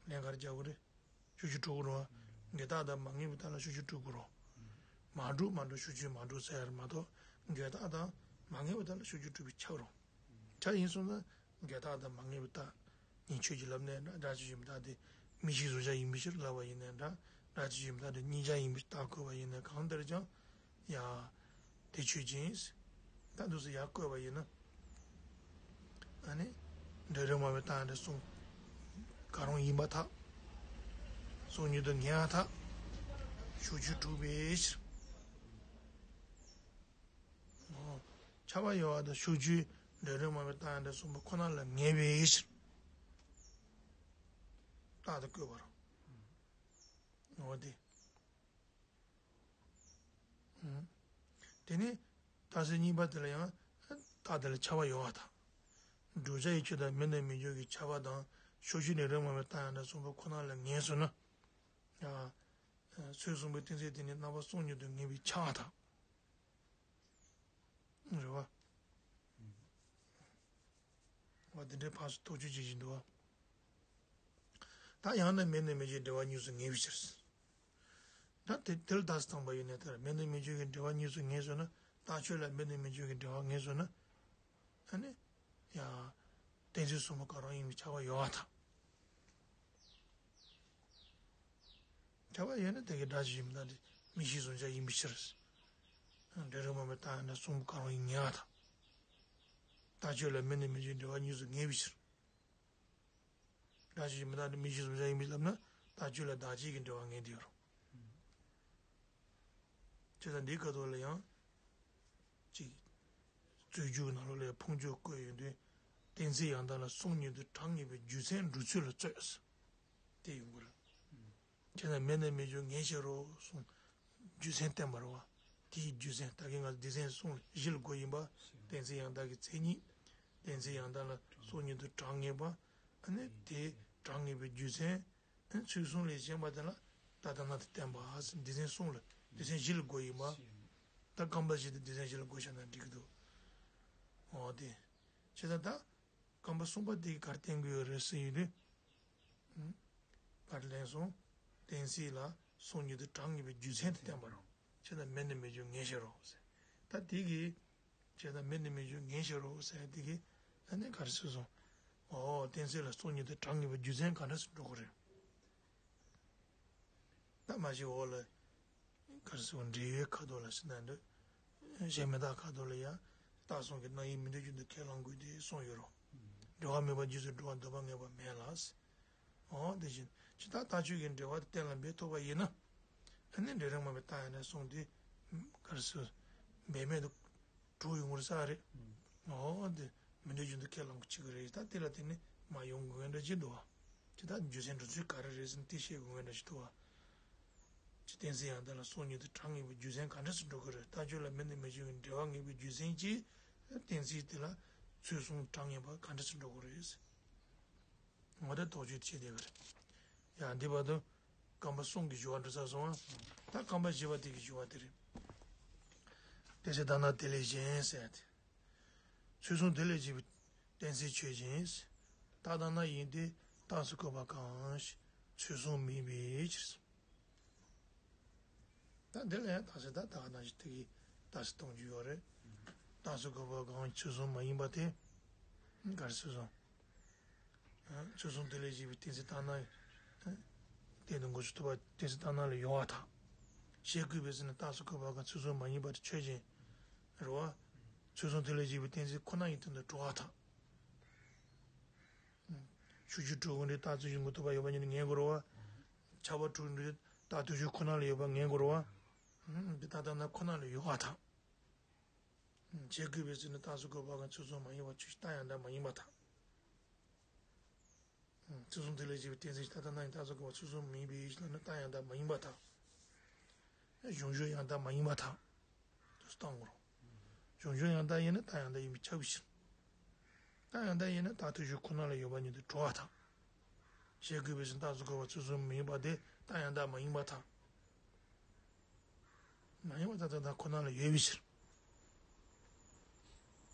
ལན་ག་རེ་རྒྱག་དགོས་རེད། ཕྱོགས་ཆོས་གྲུབ་དགོས་རེད་བ། འགལ་རྟགས་དང་མ་ངེས་པའི་རྟགས་ལ་ཕྱོགས་ཆོས་གྲུབ་དགོས་རེད། མ་གྲུབ་མ་གྲུབ་ཕྱོགས་ཆོས་མ་གྲུབ་ཟེར་ཡ་རེད་མ་གཏོགས། འགལ་རྟགས་དང་མ་ངེས་པའི་རྟགས་ལ་ཕྱོགས་ཆོས་གྲུབ་པས་ཁྱབ་རུང་། ཁྱབ་ཡིན་སོང་ན་འགལ་རྟགས་དང་མ་ངེས་པའི་རྟགས་གཉིས་ཆོས་ཀྱི་ལམ་ནས་འདྲ། སྒྲ་ཆོས་ཅན་མི་རྟག་སྟེ་མིག་ཤེས་གཟུང་བྱ་ཡིན་པའི་ཕྱིར་ལབ་པ་ཡིན་ནའི་འདྲ། སྒྲ་ཆོས་ཅན་མི་རྟག་སྟེ་མིག་བྱ་ཡིན་པའི་རྟགས་བཀོད་པ་ཡིན་ནའི་གང་ལྟར་ཀྱང་། ཡ། དེ་ཆོས་ཅན། ད་འདུག་སེ་ཡར་བཀོད་པ་ཡིན་ན། ཨ་ནི། འབྲས་རིགས་མང་པོའི་རྟགས་ཡང་སྒྲ་གསུམ། ག་རུང་ཡིན་པར་ཐལ། སོ་གཉིས་དུ་ངེས་པར་ཐལ། ཕྱོགས་ཆོས་གྲུབ་པའི་ཕྱིར། ཨོ། ཁྱབ་པ་ཡོད་པ་དང་ཕྱོགས་ཆོས་འབྲས་རིགས་མང་པོའི་རྟགས་ཡང་སྒྲ་གསུམ་པོ་ཁོ་ན་ལ་ངེས་པའི་ཕྱིར། རྟགས་དེ་བཀོད་པ་རེད། འོ་དེ། ཨུམ། དེ་ནས་རྟགས་གསལ་གཉིས་པ་དེ་ལ་ཡང་རྟགས་དེ་ལ་ཁྱབ་པ་ཡོད་པར་ཐལ། བསྒྲུབ་བྱ་ཡི་ཆོས་དང་མེད་ན་མི་འགྱུར་གྱི་ཁྱབ་པ་དང་ཕྱོགས་ཆོས་འབྲས་རིགས་མང་པོའི་རྟགས་ཡང་སྒྲ་གསུམ་པོ་ཁོ་ན་ལ་ངེས་སོང་ན། ཡ། ཚུལ་གསུམ་པོའི་གཏན་ཚིགས་དེ་ནི་རྣམ་པ་སོ་གཉིས་དུ་ངེས་པའི་ཁྱབ་པར་ཐལ། རེད་བ། བ་འདི་འདྲའི་ཕར་ཚུར་དོགས་གཅོད་བྱེད་བཞིན་འདུག་བ། ད་ཡང་ན་མེད་ན་མི་འགྱུར་འབྲེལ་བ་གཉིས་སུ་ངེས་པའི་ཕྱིར། ད་དེ་དེ་ལ་རྟགས་སུ་བཏང་པ་ཡིན་ན་དེར་མེད་ན་མི་འགྱུར་གྱི་འབྲེལ་བ་གཉིས་སུ་ངེས་སོང་ན་ ལྟག་ཆོད་ལ་མེད་ནས་མི་འགྱུར་གྱི་འབྲེལ་བ་ངེས་སོང་ན། ཨ་ནི། ཡང་། གཏན་ཚིགས་གསུམ་པོ་ག་རང་ཡིན་པའི་ཁྱབ་པ་ཡོད་པར་ཐལ། ཁྱབ་པ་ཡོད་ན་དེ་གའི་སྒྲ་ཇི་བཞིན་མི་རྟག་སྟེ་མིང་གཞི་གཟུང་བྱ་ཡིན་པའི་ཕྱིར། འབྲས་རིགས་མ་བུ་ལྟ་ཡང་ན་གསུམ་པོ་ག་རང་ཡིན་ངེས་པར་ཐལ། ལྟག་ཆོད་ལ་མེད་ནས་མི་འགྱུར་འབྲེལ་བ་གཉིས་སུ་ངེས་པའི་ཕྱིར། སྒྲ་ཇི་བཞིན་མི་རྟག་སྟེ་མིང་གཞི་གཟུང་བྱ་ཡིན་པའི་ལབ་ན་ལྟག་ཆོད་ལ་བདག་གཅིག་གི་འབྲེལ་བ་ངེས་དེ་ཡོད་རུང་། བྱས་ཙང་འདིའི་ཁ་ཐོག་ལ་ཡང་། གཅིག་རྩོད་རྒྱུགས་ནང་ལོགས་ལ་ཡང་ཕུང་ཆོས་བཀོད་ཡོང་དུས། གཏན་ཚིགས་ཡང་དག་ལ་གསུམ་ཉིད་དུ་གྲངས་ངེས་པའི་རྒྱུ་མཚན་འགྲོ་ཚུལ་ལ་རྩོད། དེ་ཡོང་གི་རེད། བྱས་ན་མེད་ནས་མི་འགྱུར་ངེས་ཤེས་རོ་གསུངས། རྒྱུ་མཚན་བསྟན་པ་རེད་བ། དེའི་རྒྱུ་མཚན་ད་གིན་ང་ཚོ་སྡེ་ཚན་གསུམ་ལ་བཞི་ལ་བགོས་ཡིན་པ། གཏན་ཚིགས་ཡང་དག་གི་མཚན་ཉིད། གཏན་ཚིགས་ཡང་དག་ལ་གསུམ་ཉིད་དུ་གྲངས་ངེས་པ། ཨ་ནི་དེ་གྲངས་ངེས་པའི་རྒྱུ་མཚན། ཚུལ་གསུམ་ལས་གཞན་པ་དེ་ལ་རྟགས་དང་རྣམ་བསྟན་པ། སྡེ་ཚན་གསུམ་ལ་སྡེ་ཚན་བཞི་ལ་བགོས་ཡིན་པ། ད་རྐང་པ་བཞི་དེ་སྡེ་ཚན་བཞི་ལ་བགོས་བཞག་ན་འགྲིག་གི་འདུག་འོ་དེ། བྱས་ཙང་ད་རྐང་པ་གསུམ་པ་དེ་གིས་ག་རེ་བསྟན་གྱི་ཡོད་རེད་ཟེར་ཡོང་དུས། ག་རེ་ལབ་སོང་། གཏན་ཚིགས་ལ་གསུམ་ཉིད་དུ་གྲངས་ངེས་པའི་རྒྱུ་མཚན་དེ་བསྟན་པ་རེད། བྱས་ཙང་མེད་ནས་མི་འགྱུར་ངེས་ཤེས་རོ་ཟེར། ད་དེ་གིས། བྱས་ཙང་མེད་ནས་མི་འགྱུར་ངེས་ཤེས་རོ་ཟེར་དེ་གིས། ཨ་ནི་ག་རེ་ཟེར་སོང་། འོ་གཏན་ཚིགས་ལ་གསུམ་ཉིད་དུ་གྲངས་ངེས་པའི་རྒྱུ་མཚན་ག་འདྲ་ཞིག་འགྲོ་གི་རེད། ད་མ་གཞི་འོག་ལ། ག་རེ་ཟེར་བ། འབྲེལ་ཡོད་ཁ་དོག་ལ་ཕྱི་ནང་འདྲ། གཞན་མི་རྟག་ཁ་དོག་ལ་ཡང་། རྟགས་གསུམ་གྱི་རྣམ་དབྱེ་མི་འདོད་རྒྱུ་དེ་ཁས་བླང་དགོས་ཏེ་གསུངས་ཡོད་རུང་། འབྲེལ་བ་མེད་པར་རྗེས་སུ་འགྲོ་བར་འདོད་པ་ངེས་པ་མེད་ལ། འོ་དེ་བཞིན་ཇི་ལྟར་རྟགས་ཆོས་ཀྱི་འབྲེལ་བ་དེ་གཏན་ལ་འབེབས་ཐུབ་པ་ཡིན་ན། ཨ་ནི་འབྲས་རིགས་མ་བུ་ལྟ་ཡང་ན་གསུངས་ཏེ། ག་རེ་ཟེར། འབད་མེད་དུ་གྲུབ་ཡོང་གི་རེད་ས་རེད། འོ་དེ་མི་འདོད་རྒྱུ་དེ་ཁས་བླང་གི་ཆོག་གི་རེད། ད་དེ་ལ་དེ་ནི་མ་ཡོང་དགོས་ངེས་འདྲ་ཅིག་འདུག་བ། ཇི་ལྟར་རྒྱུ་མཚན་འགྲོ་ཚུལ་ག་རེ་རེད་ཟེར་ན་དེ་བཤད་དགོས་ངེས་འདྲ་ཅིག་འདུག་བ། ཇི་གཏན་ཚིགས་ཡང་དག་ལ་གསུམ་ཉིད་དུ་གྲངས་ངེས་པའི་རྒྱུ་མཚན་ག་འདྲ་ཞིག་འགྲོ་གི་རེད། རྟགས་ཆོས་ལ་མེད་ནས་མི་འགྱུར་བའི་འབྲེལ་བ་ངེས་པའི་རྒྱུ་མཚན་གྱིས། གཏན་ཚིགས་དེ་ལ་ཚུལ་གསུམ་གྲངས་ངེས་པ་ག་འདྲ་ཞིག་འགྲོ་གི་རེད། ངོ་སྤྲོད་དོགས་གཅོད་བྱེད་བསྡད་པ་རེད། ཡང་འདི་བར་དུ་རྐང་པ་གསུམ་གྱི་སྦྱོར་བ་འགྲོ་ཚར་སོང་ང་། ད་རྐང་པ་བཞི་པ་དེ་གི་སྦྱོར་བ་དེ་རེད། གཏན་ཚིགས་ལྟར་སྣང་དེ་ལས་གཞན་ཟེར་ཏེ། ཚུལ་གསུམ་དེ་ལས་གཞན་པའི་གཏན་ཚིགས་ཆོས་ཅན། རྟགས་དང་སྣང་ཡིན་ཏེ་རྟགས་སུ་བཀོད་པ་གང་ཞིག་ཚུལ་གསུམ་མིན་པའི་ཕྱིར། ད་འདི་ལ་ཡང་རྟགས་གསལ་ད་ད་ག་ནང་བཞིན་དེ་གི་རྟགས་གསལ་གཏོང་རྒྱུ་ཡོད་རེད། རྟགས་སུ་བཀོད་པ་གང་ཚུལ་གསུམ་མ་ཡིན་པ་དེ། ག་རེ་ཟེར་སོང་། ཚུལ་གསུམ་དེ་ལས་གཞན་པའི་གཏན་ཚིགས་ལྟར་སྣང་། གཏན་དུ་འགོད་ཚུལ་ཐུབ་པ་གཏན་ཚིགས་ལྟར་སྣང་ལ་ཡོད་པར་ཐལ། བྱས་བསྐུལ་བས་ཟེར་ན་རྟགས་སུ་བཀོད་པ་གང་ཚུལ་གསུམ་མ་ཡིན་པ་དེ་ཆོས་ཅན། རེད་བ། ཚུལ་གསུམ་དེ་ལས་གཞན་པའི་གཏན་ཚིགས་ཁོ་ན་ཡིན་དོན་དུ་གྲུབ་པར་ཐལ། ཤུགས་ཀྱིས་གྲུབ་ཀྱི་རེད། རྟགས་ཚུལ་བཞིན་འགོད་ཐུབ་པ་ཡོད་པ་ཉིད་ནི་ངེས་དགོས་རེད་བ། ཁྱབ་པ་གྲུབ་ཀྱི་རེད། རྟགས་ཐོབ་ཚུལ་ཁོ་ན་ལ་ཡོད་པ་ངེས་དགོས་རེད་བ། འདི་ལྟར་ལྟར་སྣང་ཁོ་ན་ལ་ཡོད་པར་ཐལ། བྱས་བསྐུལ་བས་ཟེར་ན་རྟགས་སུ་བཀོད་པ་གང་ཚུལ་གསུམ་མ་ཡིན་པ་ཆོས་ཅན། རྟགས་ཡང་དག་མ་ཡིན་པར་ཐལ། ཚུལ་གསུམ་དེ་ལས་གཞན་པའི་གཏན་ཚིགས་ལྟར་སྣང་ཡིན་རྟགས་སུ་བཀོད་པ་ཚུལ་གསུམ་མིན་པའི་ཕྱིར་ལབ་ན་རྟགས་ཡང་དག་མ་ཡིན་པར་ཐལ། གཞུང་གཞུང་ཡང་དག་མ་ཡིན་པར་ཐལ། དུ་བཏང་དགོས་རེད། གཞུང་གཞུང་ཡང་དག་ཡིན་ན་རྟགས་ཡང་དག་ཡིན་པས་ཁྱབ་པའི་ཕྱིར། རྟགས་ཡང་དག་ཡིན་ན་རྟགས་ཐོབ་ཚུལ་ཁོ་ན་ལ་ཡོད་པ་ཉིད་དུ་གྲུབ་པར་ཐལ། བྱས་བསྐུལ་བས་ཟེར་ན་རྟགས་སུ་བཀོད་པ་ཚུལ་གསུམ་མིན་པ་དེ་རྟགས་ཡང་དག་མ་ཡིན་པར་ཐལ། མ་ཡིན་པ་རྟགས་དང་ཁོ་ན་ལ་ཡོད་པའི་ཕྱིར།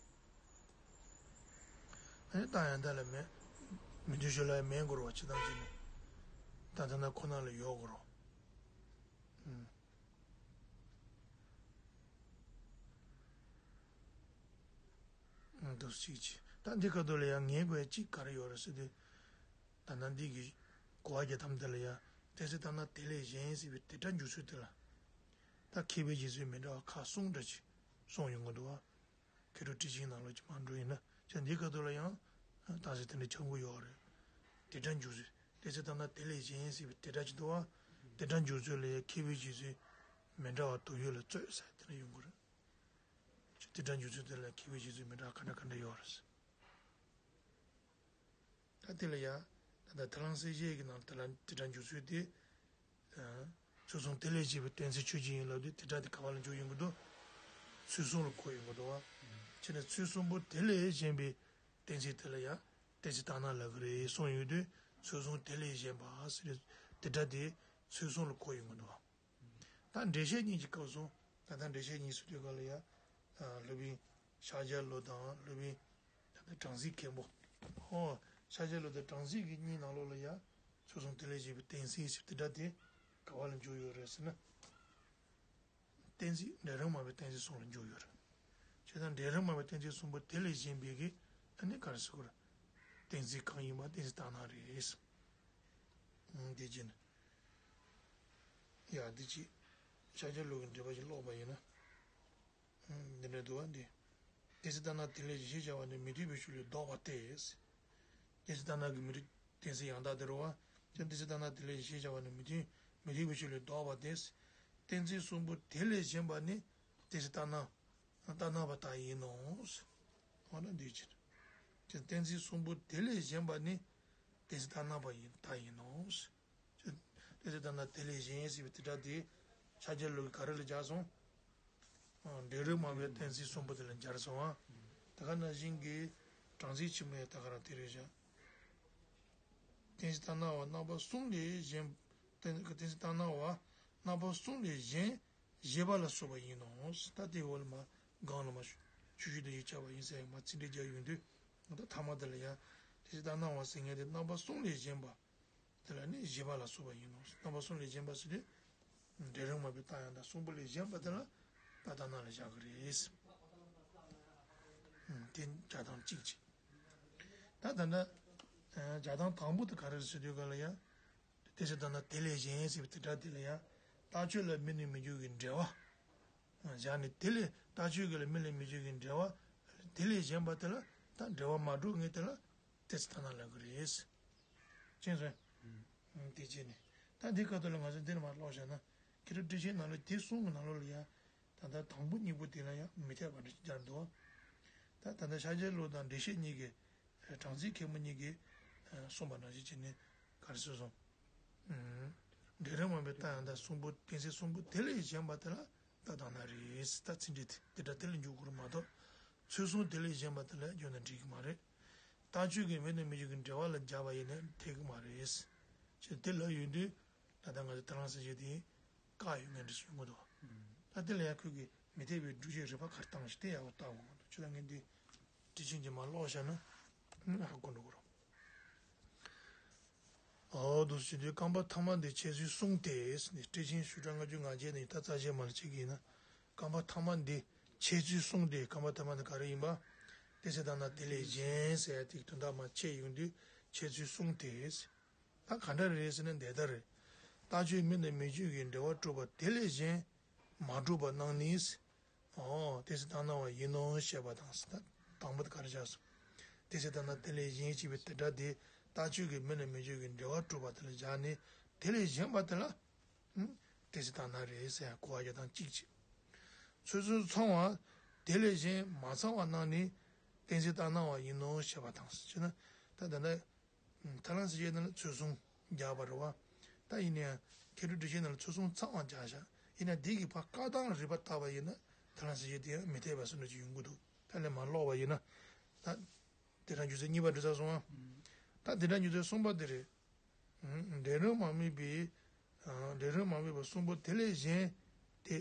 ཨ་ནི་རྟགས་ཡང་དག་ལ་མེད། མི་མཐུན་ཕྱོགས་ལ་མེད་དགོས་རེད་བ། ཇི་ལྟར་ཞེ་ན། རྟགས་དང་ཁོ་ན་ལ་ཡོད་དགོས་རེད། ཨུམ། ཨུམ། འདུག་སེ་བྱས། ད་འདི་ཁ་ཐོག་ལ་ཡང་ངེས་དགོས་གཅིག་ག་རེ་ཡོད་རེད་ཟེར་དུས། ད་ལྟ་འདི་གི་གོ་བ་རྒྱག་སྟངས་དེ་ལ་ཡང་གཏན་ཚིགས་ལྟར་སྣང་དེ་ལས་གཞན་ཟེར་བའི་དེ་སྒྲ་འཇུག་ཚུལ་དེ་ལ། ད་མཁས་པའི་རྗེ་བཙུན་མི་འདྲ་བ་ཁག་གསུམ་འདྲ་ཅིག་གསུངས་ཡོང་གི་འདུག་བ། མཁས་གྲུབ་ཊཱིཀ་ཆེན་ནང་ལོགས་ཀྱི་མར་འགྲོ་ཡིན་ན། ཅག་འདིའི་ཁ་ཐོག་ལ་ཡང་རྟགས་གསལ་དེ་འདྲ་ཁྱབ་ཀྱི་ཡོད་རེད། དེ་སྒྲ་འཇུག་ཚུལ། གཏན་ཚིགས་ལྟར་སྣང་དེ་ལས་གཞན་ཟེར་བའི་དེ་སྒྲ་ཅིག་འདུག་བ། དེ་སྒྲ་འཇུག་ཚུལ་ལ་ཡང་མཁས་པའི་རྗེ་བཙུན་མི་འདྲ་བ་དོགས་ཡོད་ལ་རྩོད་ཟེར་དེ་འདྲ་ཡོང་གི་རེད། ཅིག་དེ་སྒྲ་འཇུག་ཚུལ་དེ་ལ་མཁས་པའི་རྗེ་བཙུན་མི་འདྲ་བ་ག་འདྲ་ག་འདྲ་ཡོད་རེད། ད་དེ་ལ་ཡ། ད་ལྟ་ཐར་ལམ་གསལ་བྱེད་ཀྱི་ནང་ལ་དེ་ལ་དེ་སྒྲ་འཇུག་ཚུལ་དེ། ཚུལ་གསུམ་དེ་ལས་གཞན་པའི་གཏན་ཚིགས་ཆོས་ཅན་ཡིན་ལབ་དུས་དེ་སྒྲ་དེ་ག་བ་ལ་འཇུག་ཡོང་གི་འདུག་ཚུལ་གསུམ་ལ་གོ་ཡོང་གི་འདུག་བ། བྱས་ན་ཚུལ་གསུམ་པོ་དེ་ལས་གཞན་པའི་གཏན་ཚིགས་དེ་ལ་ཡ། གཏན་ཚིགས་ལྟར་སྣང་ལབ་ཀྱི་རེད་གསུངས་ཡོང་དུས་ཚུལ་གསུམ་དེ་ལས་གཞན་པ་ཟེར་དེ་སྒྲ་དེ་ཚུལ་གསུམ་ལ་གོ་ཡོང་གི་འདུག་བ། ད་འགྲེལ་བཤད་གཉིས་ཀྱི་སྐབས་སུ་ད་ལྟ་འགྲེལ་བཤད་གཉིས་སུ་དུས་སྐབས་ལ་ཡ། སློབ་དཔོན་ཤཱཀྱ་བློ་དང་སློབ་དཔོན་ད་ལྟ་སྦྲང་རྩིའི་མཁན་པོ། ཧོ། ཤཱཀྱ་བློ་དང་སྦྲང་རྩི་གི་གཉིས་ནང་ལོགས་ལ་ཡ། ཚུལ་གསུམ་དེ་ལས་གཞན་པའི་གཏན་ཚིགས་ཟེར་དེ་སྒྲ་དེ་ག་བ་ལ་འཇུག་ཡོད་རེད་ཟེར་ན། གཏན་ཚིགས་འབྲས་རིགས་མ་བུའི་གཏན་ཚིགས་གསུམ་ལ་འཇུག་ཡོད་རེད། དེ་དང་འབྲས་རང་མ་བའི་གཏན་ཚིགས་གསུམ་པོ་དེ་ལས་གཞན་པའི་གི་ཨ་ནི་ག་རེ་ཟེར་དགོས་རེད། གཏན་ཚིགས་གང་ཡིན་པ་གཏན་ཚིགས་ལྟར་སྣང་རེད། ཨང་། དེ་བྱས་ནས། ཡ་འདི་ཅི། ཕྱག་རྒྱ་ལུགས་ཀྱི་འགྲེལ་པ་ཞིག་ཀློག་པ་ཡིན་ན། ཨང་། འདི་འདྲ་འདུག་བ་འདི། གཏན་ཚིགས་ལྟར་སྣང་དེ་ལས་གཞན་ཞེས་བྱ་བ་ནི་མི་མཐུན་པའི་ཕྱོགས་ལས་ལྡོག་པ་སྟེ། གཏན་ཚིགས་ལྟར་སྣང་གི་མི་རིགས་གཏན་ཚིགས་ཡང་དག་དེ་རེད་བ། ཀྱང་གཏན་ཚིགས་ལྟར་སྣང་དེ་ལས་གཞན་ཞེས་བྱ་བ་ནི་མི་མཐུན་མི་མཐུན་པའི་ཕྱོགས་ལས་ལྡོག་པ་སྟེ། གཏན་ཚིགས་གསུམ་པོ་དེ་ལས་གཞན་པ་ནི་གཏན་ཚིགས་ལྟར་སྣང་། ལྟར་སྣང་བ་དག་ཡིན་ནོ། འོ་ན་འདུས་ཕྱིར། ཀྱང་གཏན་ཚིགས་གསུམ་པོ་དེ་ལས་གཞན་པ་ནི་གཏན་ཚིགས་ལྟར་སྣང་བ་ཡིན་དག་ཡིན་ནོ། ཀྱང་གཏན་ཚིགས་ལྟར་སྣང་དེ་ལས་གཞན་ཟེར་བའི་དེ་སྒྲ་དེ་ཕྱག་རྒྱ་ལུགས་ཀྱི་ག་རེ་ལ་སྦྱར་སོང་། འབྲས་རང་མ་བའི་གཏན་ཚིགས་གསུམ་པོ་དེ་ལ་སྦྱར་སོང་ཨ། དེ་ག་ནང་བཞིན་གྱི་གྲངས་ཚད་ཆེན་མོའི་ད་ག་རང་དེ་རེད་བཞག་གཏན་ཚིགས་ལྟར་སྣང་བ་རྣམ་པ་གསུམ་ལས་གཞན། གཏན་གཏན་ཚིགས་ལྟར་སྣང་བ་རྣམ་པ་གསུམ་ལས་གཞན་ཞེས་པ་ལ་སོགས་པ་ཡིན་ནོ། ད་དེའི་འོག་ལ་མ་སྒང་ལ་མ་ཆུ་ཤུལ་དུ་ཡིག་ཆ་བ་ཡིན་ཟེར་མ་ཚིག་འགྲེལ་རྒྱག་ཡོང་དུས། ད་ཐ་མ་དེ་ལ་ཡང་གཏན་ཚིགས་ལྟར་སྣང་བ་ཟེར་མཁན་དེ་རྣམ་པ་གསུམ་ལས་གཞན་པ། དེ་ལ་ནི་ཞེས་པ་ལ་སོགས་པ་ཡིན་ནོ། རྣམ་པ་གསུམ་ལས་གཞན་པ་ཟེར་དུས། འབྲས་རང་མ་བའི་རྟགས་ཡང་དག་གསུམ་པོ་ལས་གཞན་པ་དེ་ལ་རྟགས་ལྟར་སྣང་ལ་བཞག་གི་རེད། དེ་སྦྱར་སྟངས་གཅིག་བྱས། ད་ད་ལྟ་སྦྱར་སྟངས་དང་པོ་དེ་ག་རེ་རེད་ཟེར་དུས་ག་ལ་ཡང་། གཏན་ཚིགས་ལྟར་སྣང་དེ་ལས་གཞན་ཟེར་བའི་དེ་སྒྲ་དེ་ལ་ཡང་རྟགས་ཆོས་ལ་མི་ནུས་མི་འགྱུར་གྱི་འབྲེལ་བ། བཞག་ནས་དེ་ལས་རྟགས་ཆོས་ཀྱི་ལ་མི་ལ་མི་འགྱུར་གྱི་འབྲེལ་བ། དེ་ལས་གཞན་པ་དེ་ལ་ད་འབྲེལ་བ་མ་གྲུབ་ངེས་དེ་ལ། གཏན་ཚིགས་ལྟར་སྣང་ལབ་ཀྱི་རེད། མཁྱེན་སོང་། ཨུམ། དེ་བྱས་ནས། ད་འདི་སྐབས་དུ་ལ་ང་ཚོ་འདིར་མར་ཀློག་བཞག་ན། མཁས་གྲུབ་ཊཱིཀ་ཆེན་ནང་ལ་དེ་གསུམ་གྱི་ནང་ལོགས་ལ་ཡང་། ད་ལྟ་དང་པོ་གཉིས་པོ་དེ་ལ་ཡང་མི་འཐད་པ་འདྲ་ཞིག་སྦྱར་འདུག་ད་ད་ལྟ་ཕྱག་རྒྱའི་ལུགས་དང་འགྲེལ་བཤད་གཉིས་ཀྱི། གྲངས་ཚད་མཁན་པོ་གཉིས་ཀྱིས་གསུངས་པ་ནང་བཞིན་བྱས་ནས་ག་རེ་གསུངས་སོང་། ཨུམ། འབྲས་རང་མ་བའི་རྟགས་ཡང་དག་གསུམ་པོ་གཏན་ཚིགས་གསུམ་པོ་དེ་ལས་གཞན་པ་དེ་ལ་རྟགས་ལྟར་སྣང་རེད། ད་ཚིག་འགྲེལ་དེ་དེ་འདྲ་དེ་ལ་འཇུག་དགོས་རེད་མ་གཏོགས། ཚུལ་གསུམ་དེ་ལས་གཞན་པ་དེ་ལ་བརྗོད་ན་འགྲིག་གི་མ་རེད། རྟགས་ཆོས་ཀྱི་མི་དང་མི་འགྱུར་གྱི་འབྲེལ་བ་ལ་སྦྱར་བ་ཡིན་ན་འཐད་ཀྱི་མ་རེད། ཅེས་དེ་ལབ་ཡོང་དུས། ད་ལྟ་ང་ཚོ་ད་རང་ཟེར་རྒྱུ་དེ་བཀག་ཡོད་ངེས་འདྲ་ཞིག་ཡོང་གི་འདུག་ད་དེ་ལ་ཡང་ཁོས་ཀྱི་མི་འཐད་པའི་སྒྲུབ་བྱེད་རིགས་པ་ག་རེ་བཏང་ཞིག་དེ་ཡག་པོ་བལྟ་དགོས་མ་གཏོགས་ཁྱོད་ལ་ངས་འདི་ཊཱིཀ་ཆེན་གྱི་མར་ཀློག་བཞག་ན་ཧ་གོ་འགྲོ་གི་རེད། འོ་འདུག་སེ་བྱེད་དུས་རྐང་པ་ཐ་མ་འདི་འཆད་ཚུལ་གསུམ་སྟེ། ཊཱིཀ་ཆེན་ཤུ་ཊ་ལྔ་བཅུ་ང་བརྒྱད་ནས་ད་རྩ་ཆེན་མར་བྱེད་ཀྱི་ཡིན་ན། རྐང་པ་ཐ་མ་འདི་འཆད་ཚུལ་གསུམ་སྟེ། རྐང་པ་ཐ་མ་འདི་ག་རེ་ཡིན་པ། གཏན་ཚིགས་ལྟར་སྣང་དེ་ལས་གཞན་ཟེར་ཡ་དེའི་དོན་དག་མར་འཆད་ཡོང་དུས་འཆད་ཚུལ་གསུམ་སྟེ། ད་ག་འདྲ་རེད་ཟེར་ན་འདི་ལྟར་རེད། རྟགས་ཆོས་མི་དང་མི་འགྱུར་གྱི་འབྲེལ་བ་གྲུབ་པ་དེ་ལས་གཞན་མ་གྲུབ་པ་རྣམས་ནི། འོ་གཏན་ཚིགས་ལྟར་སྣང་བ་ཡིན་ནོ་ཞེས་པ་དང་། ད་དང་པོ་དེ་ག་རེ་བྱས་སོང་། གཏན་ཚིགས་ལྟར་སྣང་དེ་ལས་གཞན་ཞེས་པའི་དེ་སྒྲ་དེ་རྟགས་ཆོས་ཀྱི་མི་དང་མི་འགྱུར་གྱི་འབྲེལ་བ་གྲུབ་པ་དེ་ལ་སྦྱར་ནས་དེ་ལས་གཞན་པ་དེ་ལ། ཨུམ། གཏན་ཚིགས་ལྟར་སྣང་རེད་ཟེར་ཡང་གོ་བ་རྒྱག་སྟངས་གཅིག་བྱས། ཚུལ་གསུམ་ཚང་བ་དེ་ལས་གཞན་མ་ཚང་བ་རྣམས་ནི་གཏན་ཚིགས་ལྟར་སྣང་བ་ཡིན་ནོ་ཞེས་པ་དང་། ཞེ་ན། ད་ད་ལྟ། ཐར་ལམ་གསལ་བྱེད་ནང་ལ་ཚུལ་གསུམ་སྦྱར་བ་རེད་བ། ད་ཡིན་ན་ཡང་མཁས་གྲུབ་ཊཱིཀ་ཆེན་ནང་ལ་ཚུལ་གསུམ་ཚང་བ་སྦྱར་བཞག་ཡིན་ན་འདི་གི་ཕར་བཀག་སྟངས་རིགས་པ་བལྟས་པ་ཡིན་ན་ཐར་ལམ་གསལ་བྱེད་དེ་ཡང་མི་འཐད་པ་བཟོ་འདྲ་ཅིག་ཡོང་གི་འདུག་ད་ལན་མར་ཀློག་པ་ཡིན་ན། ད་དེ་སྒྲ་འཇུག་ཚུལ་གཉིས་པ་འགྲོ་ཚར་སོང་ང་། ད་དེ་སྒྲ་འཇུག་ཚུལ་གསུམ་པ་དེ་རེད། འབྲས་རང་མ་དམིགས་པའི། འབྲས་རང་མ་དམིགས་པ་གསུམ་པོ་དེ་ལས་གཞན། དེ།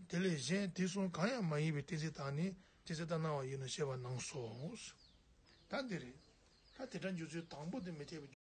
དེ་ལས་གཞན་དེ་གསུམ་གང་ཡང་མ་ཡིན་པའི་གཏན་ཚིགས་དག་ནི་གཏན་ཚིགས་ལྟར་སྣང་བ་ཡིན་ནོ་ཞེས་པ་ནང་སོ། ད་འདི་རེད། ད་དེ་སྒྲ་འཇུག་ཚུལ་དང་པོ་དེ་མི་འཐད་པའི་